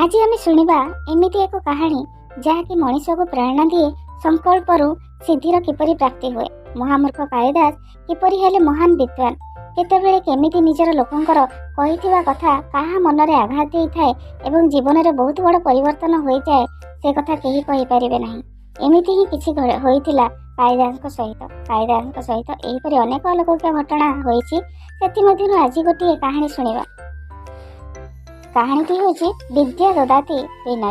ଆଜି ଆମେ ଶୁଣିବା ଏମିତି ଏକ କାହାଣୀ ଯାହାକି ମଣିଷକୁ ପ୍ରେରଣା ଦିଏ ସଂକଳ୍ପରୁ ସିଦ୍ଧିର କିପରି ପ୍ରାପ୍ତି ହୁଏ। ମହାମୂର୍ଖ କାଳିଦାସ କିପରି ହେଲେ ମହାନ ବିଦ୍ୱାନ, କେତେବେଳେ କେମିତି ନିଜର ଲୋକଙ୍କର କହିଥିବା କଥା କାହା ମନରେ ଆଘାତ ଦେଇଥାଏ ଏବଂ ଜୀବନରେ ବହୁତ ବଡ଼ ପରିବର୍ତ୍ତନ ହୋଇଯାଏ, ସେ କଥା କେହି କହିପାରିବେ ନାହିଁ। ଏମିତି ହିଁ କିଛି ହୋଇଥିଲା କାଳିଦାସଙ୍କ ସହିତ। କାଳିଦାସଙ୍କ ସହିତ ଏହିପରି ଅନେକ ଅଲୌକିକ ଘଟଣା ହୋଇଛି, ସେଥିମଧ୍ୟରୁ ଆଜି ଗୋଟିଏ କାହାଣୀ ଶୁଣିବା। କାହାଣୀଟି ହେଉଛି ବିଦ୍ୟା ଦଦାତି ବିନୟ।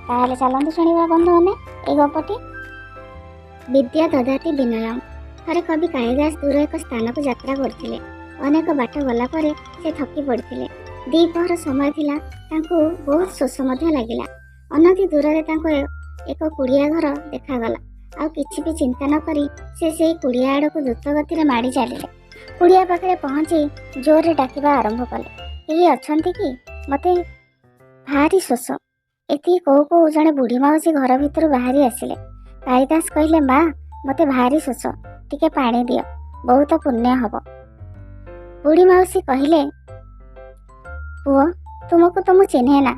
ତାହେଲେ ଚାଲନ୍ତୁ ଶୁଣିବା ବନ୍ଧୁମାନେ ଏଇ ଗପଟି, ବିଦ୍ୟା ଦଦାତି ବିନୟ। ଥରେ କବି କାଳିଦାସ ଦୂର ଏକ ସ୍ଥାନକୁ ଯାତ୍ରା କରୁଥିଲେ। ଅନେକ ବାଟ ଗଲା ପରେ ସେ ଥକି ପଡ଼ିଥିଲେ। ଦ୍ୱିପହର ସମୟ ଥିଲା, ତାଙ୍କୁ ବହୁତ ଶୋଷ ମଧ୍ୟ ଲାଗିଲା। ଅନତି ଦୂରରେ ତାଙ୍କୁ ଏକ କୁଡ଼ିଆ ଘର ଦେଖାଗଲା। ଆଉ କିଛି ବି ଚିନ୍ତା ନ କରି ସେ ସେଇ କୁଡ଼ିଆ ଆଡ଼କୁ ଦ୍ରୁତ ଗତିରେ ମାଡ଼ି ଚାଲିଲେ। କୁଡ଼ିଆ ପାଖରେ ପହଞ୍ଚି ଜୋରରେ ଡାକିବା ଆରମ୍ଭ କଲେ, କେହି ଅଛନ୍ତି କି? ମୋତେ ଭାରି ଶୋଷ। ଏତିକି କହୁ କହୁ ଜଣେ ବୁଢ଼ୀ ମାଉସୀ ଘର ଭିତରୁ ବାହାରି ଆସିଲେ। କାଳିଦାସ କହିଲେ, ମା, ମୋତେ ଭାରି ଶୋଷ, ଟିକେ ପାଣି ଦିଅ, ବହୁତ ପୁଣ୍ୟ ହବ। ବୁଢ଼ୀ ମାଉସୀ କହିଲେ, ପୁଅ, ତୁମକୁ ତ ମୁଁ ଚିହ୍ନେ ନା,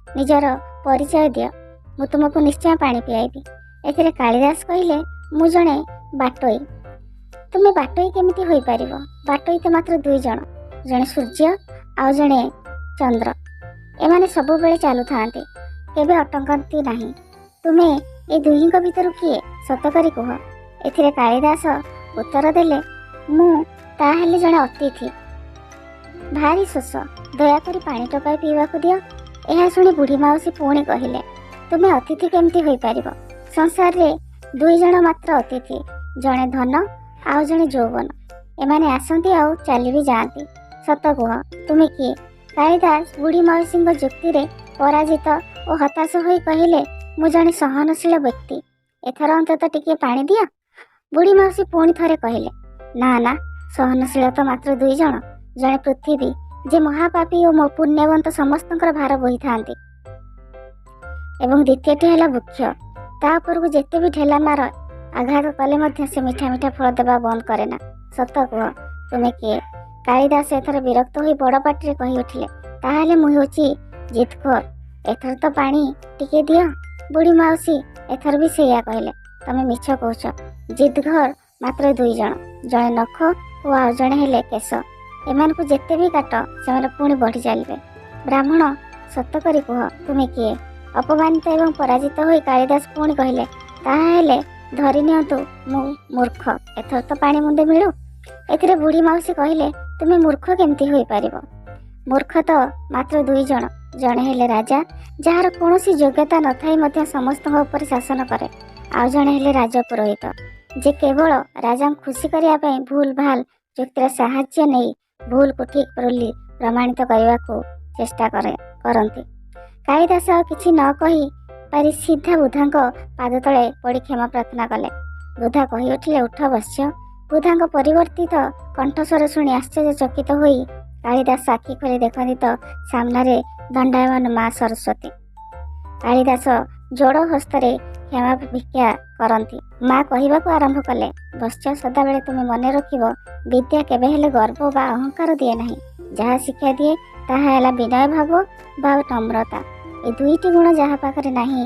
ନିଜର ପରିଚୟ ଦିଅ, ମୁଁ ତୁମକୁ ନିଶ୍ଚୟ ପାଣି ପିଆଇବି। ଏଥିରେ କାଳିଦାସ କହିଲେ, ମୁଁ ଜଣେ ବାଟୋଇ। ତୁମେ ବାଟୋଇ କେମିତି ହୋଇପାରିବ? ବାଟୋଇ ତ ମାତ୍ର ଦୁଇ ଜଣ, ଜଣେ ସୂର୍ଯ୍ୟ ଆଉ ଜଣେ ଚନ୍ଦ୍ର। ଏମାନେ ସବୁବେଳେ ଚାଲୁଥାନ୍ତି, କେବେ ଅଟକନ୍ତି ନାହିଁ। ତୁମେ ଏ ଦୁହିଁଙ୍କ ଭିତରୁ କିଏ, ସତ କରି କୁହ। ଏଥିରେ କାଳିଦାସ ଉତ୍ତର ଦେଲେ, ମୁଁ ତାହେଲେ ଜଣେ ଅତିଥି, ଭାରି ଶୋଷ, ଦୟାକରି ପାଣି ଟୋପାଏ ପିଇବାକୁ ଦିଅ। ଏହା ଶୁଣି ବୁଢ଼ୀ ମାଉସୀ ପୁଣି କହିଲେ, ତୁମେ ଅତିଥି କେମିତି ହୋଇପାରିବ? ସଂସାରରେ ଦୁଇ ଜଣ ମାତ୍ର ଅତିଥି, ଜଣେ ଧନ ଆଉ ଜଣେ ଯୌବନ। ଏମାନେ ଆସନ୍ତି ଆଉ ଚାଲି ବି ଯାଆନ୍ତି। ସତ କୁହ, ତୁମେ କିଏ? କାଳିଦାସ ବୁଢ଼ୀ ମାଉସୀଙ୍କ ଯୁକ୍ତିରେ ପରାଜିତ ଓ ହତାଶ ହୋଇ କହିଲେ, ମୁଁ ଜଣେ ସହନଶୀଳ ବ୍ୟକ୍ତି, ଏଥର ଅନ୍ତତଃ ଟିକିଏ ପାଣି ଦିଅ। ବୁଢ଼ୀ ମାଉସୀ ପୁଣି ଥରେ କହିଲେ, ନା ନା, ସହନଶୀଳ ତ ମାତ୍ର ଦୁଇ ଜଣ, ଜଣେ ପୃଥିବୀ, ଯେ ମହାପାପୀ ଓ ମୋ ପୁଣ୍ୟବନ୍ତ ସମସ୍ତଙ୍କର ଭାର ବୋହିଥାନ୍ତି, ଏବଂ ଦ୍ୱିତୀୟଟି ହେଲା ବୃକ୍ଷ। ତା ଉପରକୁ ଯେତେ ବି ଢେଲା ମାର ଆଘାତ କଲେ ମଧ୍ୟ ସେ ମିଠା ମିଠା ଫଳ ଦେବା ବନ୍ଦ କରେ ନା। ସତ କୁହ, ତୁମେ କିଏ? କାଳିଦାସ ଏଥର ବିରକ୍ତ ହୋଇ ବଡ଼ ପାଟିରେ କହି ଉଠିଲେ, ତାହେଲେ ମୁଁ ହେଉଛି ଜିଦଖୋର, ଏଥର ତ ପାଣି ଟିକେ ଦିଅ। ବୁଢ଼ୀ ମାଉସୀ ଏଥର ବି ସେଇଆ କହିଲେ, ତମେ ମିଛ କହୁଛ, ଜିଦଘର ମାତ୍ର ଦୁଇ ଜଣ, ଜଣେ ନଖ ଓ ଆଉ ଜଣେ ହେଲେ କେଶ। ଏମାନଙ୍କୁ ଯେତେ ବି କାଟ ସେମାନେ ପୁଣି ବଢ଼ି ଚାଲିବେ। ବ୍ରାହ୍ମଣ, ସତ କରି କୁହ, ତୁମେ କିଏ? ଅପମାନିତ ଏବଂ ପରାଜିତ ହୋଇ କାଳିଦାସ ପୁଣି କହିଲେ, ତାହା ହେଲେ ଧରି ନିଅନ୍ତୁ ମୁଁ ମୂର୍ଖ, ଏଥର ତ ପାଣି ମୁନ୍ଦେ ମିଳୁ। ଏଥିରେ ବୁଢ଼ୀ ମାଉସୀ କହିଲେ, ତୁମେ ମୂର୍ଖ କେମିତି ହୋଇପାରିବ? ମୂର୍ଖ ତ ମାତ୍ର ଦୁଇ ଜଣ, ଜଣେ ହେଲେ ରାଜା, ଯାହାର କୌଣସି ଯୋଗ୍ୟତା ନଥାଇ ମଧ୍ୟ ସମସ୍ତଙ୍କ ଉପରେ ଶାସନ କରେ, ଆଉ ଜଣେ ହେଲେ ରାଜପୁରୋହିତ, ଯେ କେବଳ ରାଜାଙ୍କୁ ଖୁସି କରିବା ପାଇଁ ଭୁଲ ଭାଲ ଯୁକ୍ତିର ସାହାଯ୍ୟ ନେଇ ଭୁଲକୁ ଠିକ୍ ବୋଲି ପ୍ରମାଣିତ କରିବାକୁ ଚେଷ୍ଟା କରନ୍ତି। କାଳିଦାସ ଆଉ କିଛି ନ କହି ପାରି ସିଧା ବୁଦ୍ଧାଙ୍କ ପାଦ ତଳେ ପଡ଼ି କ୍ଷମା ପ୍ରାର୍ଥନା କଲେ। ବୁଦ୍ଧା କହି ଉଠିଲେ, ଉଠ ବତ୍ସ। ବୁଦ୍ଧାଙ୍କ ପରିବର୍ତ୍ତିତ କଣ୍ଠସ୍ୱର ଶୁଣି ଆଶ୍ଚର୍ଯ୍ୟଚକିତ ହୋଇ କାଳିଦାସ ଆଖି ଖୋଲି ଦେଖନ୍ତି ତ ସାମ୍ନାରେ ଦଣ୍ଡାୟମାନ ମା ସରସ୍ୱତୀ। କାଳିଦାସ ଯୋଡ଼ ହସ୍ତରେ କ୍ଷମା ଭିକ୍ଷା କରନ୍ତି। ମା କହିବାକୁ ଆରମ୍ଭ କଲେ, ବତ୍ସ, ସଦାବେଳେ ତୁମେ ମନେ ରଖିବ, ବିଦ୍ୟା କେବେ ହେଲେ ଗର୍ବ ବା ଅହଙ୍କାର ଦିଏ ନାହିଁ। ଯାହା ଶିକ୍ଷା ଦିଏ ତାହା ହେଲା ବିନୟ ଭାବ ବା ନମ୍ରତା। ଏ ଦୁଇଟି ଗୁଣ ଯାହା ପାଖରେ ନାହିଁ,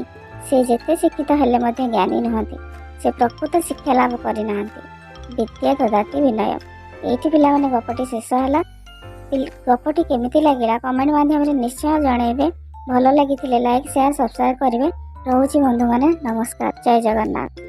ସେ ଯେତେ ଶିକ୍ଷିତ ହେଲେ ମଧ୍ୟ ଜ୍ଞାନୀ ନୁହନ୍ତି, ସେ ପ୍ରକୃତ ଶିକ୍ଷା ଲାଭ କରିନାହାନ୍ତି। ବିଦ୍ୟା ଦଦାତି ବିନୟ। ଏଇଠି ପିଲାମାନେ ଗପଟି ଶେଷ ହେଲା। ଗପଟି କେମିତି ଲାଗିଲା କମେଣ୍ଟ ମାଧ୍ୟମରେ ନିଶ୍ଚୟ ଜଣାଇବେ। ଭଲ ଲାଗିଥିଲେ ଲାଇକ୍, ସେୟାର, ସବସ୍କ୍ରାଇବ୍ କରିବେ। ରହୁଛି ବନ୍ଧୁମାନେ, ନମସ୍କାର, ଜୟ ଜଗନ୍ନାଥ।